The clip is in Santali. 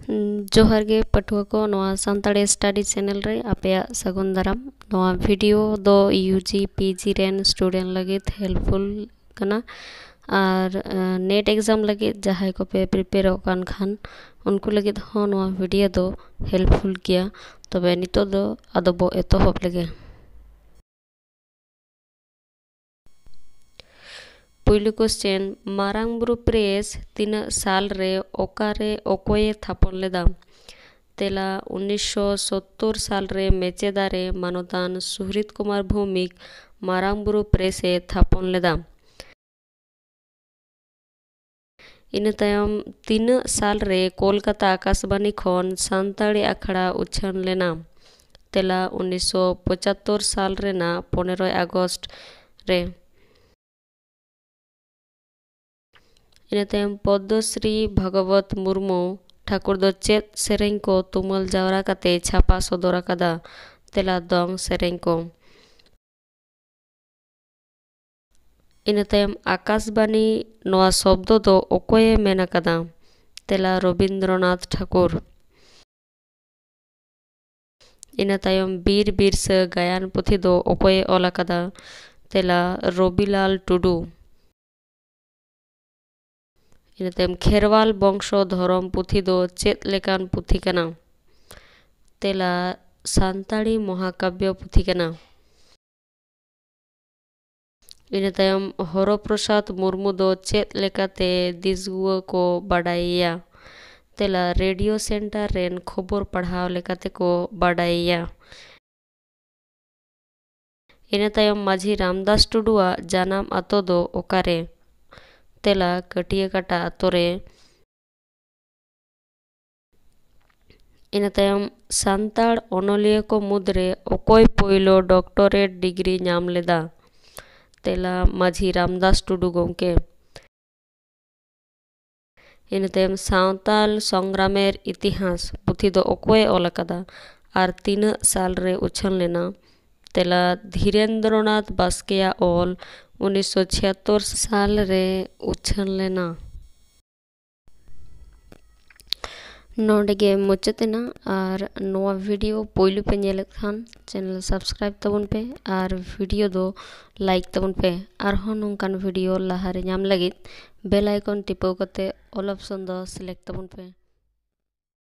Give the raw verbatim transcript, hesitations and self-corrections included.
ᱡᱚᱦᱟᱨ ᱜᱮ ᱯᱟᱹᱴᱷᱩᱣᱟᱹ ᱠᱚ, ᱱᱚᱣᱟ ᱥᱟᱱᱛᱟᱲᱤ study channel ᱨᱮ ᱟᱯᱮᱭᱟᱜ ᱥᱟᱹᱜᱩᱱ ᱫᱟᱨᱟᱢ᱾ ᱱᱚᱣᱟ video ᱫᱚ U G P G ᱨᱮᱱ student ᱞᱟᱹᱜᱤᱫ helpful ᱠᱟᱱᱟ, ᱟᱨ, ᱟᱸ, NET exam ᱞᱟᱹᱜᱤᱫ ᱡᱟᱦᱟᱸᱭ ᱠᱚᱯᱮ prepareᱚᱜ ᱠᱟᱱ ᱠᱷᱟᱱ, ᱩᱱᱠᱩ ᱞᱟᱹᱜᱤᱫ ᱦᱚᱸ ᱱᱚᱣᱟ video ᱫᱚ helpful ᱜᱮᱭᱟ᱾ ᱛᱚᱵᱮ ᱱᱤᱛᱚᱜ ᱫᱚ ᱟᱫᱚ ᱵᱚ ᱮᱛᱚᱦᱚᱵ ᱞᱮᱜᱮ᱾ ᱯᱩᱭᱞᱩ question, ᱢᱟᱨᱟᱝ ᱵᱩᱨᱩ press ᱛᱤᱱᱟᱹᱜ ᱥᱟᱞ ᱨᱮ ᱚᱠᱟᱨᱮ ᱚᱠᱚᱭᱮ ᱛᱷᱟᱯᱚᱱ ᱞᱮᱫᱟ? ᱛᱮᱞᱟ, ᱩᱱᱤᱥᱥᱚ ᱥᱳᱛᱛᱳᱨ ᱥᱟᱞ ᱨᱮ ᱢᱮᱪᱮᱫᱟ ᱨᱮ ᱢᱟᱱᱚᱛᱟᱱ ᱥᱩᱦᱨᱤᱛ ᱠᱩᱢᱟᱨ ᱵᱷᱳᱣᱢᱤᱠ ᱢᱟᱨᱟᱝ ᱵᱩᱨᱩ press ᱮ ᱛᱷᱟᱯᱚᱱ ᱞᱮᱫᱟ᱾ ᱤᱱᱟᱹ ᱛᱟᱭᱚᱢ ᱛᱤᱱᱟᱹᱜ ᱥᱟᱞ ᱨᱮ ᱠᱳᱞᱠᱟᱛᱟ ᱟᱠᱟᱥᱵᱟᱱᱤ ᱠᱷᱚᱱ ᱥᱟᱱᱛᱟᱲᱤ ᱟᱠᱷᱲᱟ ᱩᱪᱷᱟᱹᱱ ᱞᱮᱱᱟ? ᱛᱮᱞᱟ, ᱩᱱᱤᱥᱥᱚ ᱯᱚᱸᱪᱟᱛᱛᱳᱨ ᱥᱟᱞ ᱨᱮᱱᱟᱜ ᱯᱚᱱᱮᱨᱚᱭ ᱟᱜᱚᱥᱴ ᱨᱮ᱾ ᱤᱱᱟᱹ ᱛᱟᱭᱚᱢ ᱯᱚᱫᱽᱫᱚᱥᱨᱤ ᱵᱷᱟᱜᱚᱵᱚᱛ ᱢᱩᱨᱢᱩ ᱴᱷᱟᱹᱠᱩᱨ ᱫᱚ ᱪᱮᱫ ᱥᱮᱨᱮᱧ ᱠᱚ ᱛᱩᱢᱟᱹᱞ ᱡᱟᱣᱨᱟ ᱠᱟᱛᱮ ᱪᱷᱟᱯᱟ ᱥᱚᱫᱚᱨ ᱟᱠᱟᱫᱟ? ᱛᱮᱞᱟ, ᱫᱚᱝ ᱥᱮᱨᱮᱧ ᱠᱚ᱾ ᱤᱱᱟᱹ ᱛᱟᱭᱚᱢ ᱟᱠᱟᱥᱵᱟᱱᱤ ᱱᱚᱣᱟ ᱥᱚᱵᱫᱚ ᱫᱚ ᱚᱠᱚᱭᱮ ᱢᱮᱱ ᱟᱠᱟᱫᱟ? ᱛᱮᱞᱟ, ᱨᱚᱵᱤᱱᱫᱨᱚᱱᱟᱛᱷ ᱴᱷᱟᱠᱩᱨ᱾ ᱤᱱᱟᱹ ᱛᱟᱭᱚᱢ ᱵᱤᱨ ᱵᱤᱨᱥᱟᱹ ᱜᱟᱭᱟᱱ ᱯᱩᱛᱷᱤ ᱫᱚ ᱚᱠᱚᱭᱮ ᱚᱞ ᱟᱠᱟᱫᱟ? ᱛᱮᱞᱟ, ᱨᱚᱵᱤᱞᱟᱞ ᱴᱩᱰᱩ᱾ ᱤᱱᱟᱹ ᱛᱟᱭᱚᱢ ᱠᱷᱮᱨᱣᱟᱞ ᱵᱚᱝᱥᱚ ᱫᱷᱚᱨᱚᱢ ᱯᱩᱛᱷᱤ ᱫᱚ ᱪᱮᱫ ᱞᱮᱠᱟᱱ ᱯᱩᱛᱷᱤ ᱠᱟᱱᱟ? ᱛᱮᱞᱟ, ᱥᱟᱱᱛᱟᱲᱤ ᱢᱚᱦᱟᱠᱟᱵᱭᱚ ᱯᱩᱛᱷᱤ ᱠᱟᱱᱟ᱾ ᱤᱱᱟᱹ ᱛᱟᱭᱚᱢ ᱦᱚᱨᱚ ᱯᱨᱚᱥᱟᱫᱽ ᱢᱩᱨᱢᱩ ᱫᱚ ᱪᱮᱫ ᱞᱮᱠᱟᱛᱮ ᱫᱤᱥᱜᱩᱣᱟᱹ ᱠᱚ ᱵᱟᱰᱟᱭᱮᱭᱟ? ᱛᱮᱞᱟ, ᱨᱮᱰᱤᱭᱳ ᱥᱮᱱᱴᱟᱨ ᱨᱮᱱ ᱠᱷᱚᱵᱚᱨ ᱯᱟᱲᱦᱟᱣ ᱞᱮᱠᱟᱛᱮ ᱠᱚ ᱵᱟᱰᱟᱭᱮᱭᱟ᱾ ᱤᱱᱟᱹ ᱛᱟᱭᱚᱢ ᱢᱟᱹᱡᱷᱤ ᱨᱟᱢᱫᱟᱥ ᱴᱩᱰᱩᱣᱟᱜ ᱡᱟᱱᱟᱢ ᱟᱛᱳ ᱫᱚ ᱚᱠᱟᱨᱮ? ᱛᱮᱞᱟ, ᱠᱟᱹᱴᱤᱭᱟᱹ ᱠᱟᱴᱟ ᱟᱛᱳ ᱨᱮ᱾ ᱤᱱᱟᱹ ᱛᱟᱭᱚᱢ ᱥᱟᱱᱛᱟᱲ ᱚᱱᱚᱞᱤᱭᱟᱹ ᱠᱚ ᱢᱩᱫᱽᱨᱮ ᱚᱠᱚᱭ ᱯᱳᱭᱞᱳ doctorate degree ᱧᱟᱢ ᱞᱮᱫᱟ? ᱛᱮᱞᱟ, ᱢᱟᱹᱡᱷᱤ ᱨᱟᱢᱫᱟᱥ ᱴᱩᱰᱩ ᱜᱚᱢᱠᱮ᱾ ᱤᱱᱟᱹ ᱛᱟᱭᱚᱢ ᱥᱟᱶᱛᱟᱞ ᱥᱚᱝᱜᱨᱟᱢᱮᱨ ᱤᱛᱤᱦᱟᱥ ᱯᱩᱛᱷᱤ ᱫᱚ ᱚᱠᱚᱭᱮ ᱚᱞ ᱟᱠᱟᱫᱟ ᱟᱨ ᱛᱤᱱᱟᱹᱜ ᱥᱟᱞ ᱨᱮ ᱩᱪᱷᱟᱹᱱ ᱞᱮᱱᱟ? ᱛᱮᱞᱟ, ᱫᱷᱤᱨᱮᱱᱫᱨᱚᱱᱟᱛᱷ ᱵᱟᱥᱠᱮᱭᱟᱜ ᱚᱞ, ᱩᱱᱤᱥᱥᱚ ᱪᱷᱤᱭᱟᱛᱛᱳᱨ ᱥᱟᱞ ᱨᱮ ᱩᱪᱷᱟᱹᱱ ᱞᱮᱱᱟ᱾ ᱱᱚᱰᱮ ᱜᱮ ᱢᱩᱪᱟᱹᱫ ᱮᱱᱟ᱾ ᱟᱨ ᱱᱚᱣᱟ video ᱯᱳᱭᱞᱳ ᱯᱮ ᱧᱮᱞᱮᱫ ᱠᱷᱟᱱ channel subscribe ᱛᱟᱵᱚᱱ ᱯᱮ ᱟᱨ video ᱫᱚ like ᱛᱟᱵᱚᱱ ᱯᱮ᱾ ᱟᱨᱦᱚᱸ ᱱᱚᱝᱠᱟᱱ video ᱞᱟᱦᱟᱨᱮ ᱧᱟᱢ ᱞᱟᱹᱜᱤᱫ bell icon ᱴᱤᱯᱟᱹᱣ ᱠᱟᱛᱮ all option ᱫᱚ select ᱛᱟᱵᱚᱱ ᱯᱮ᱾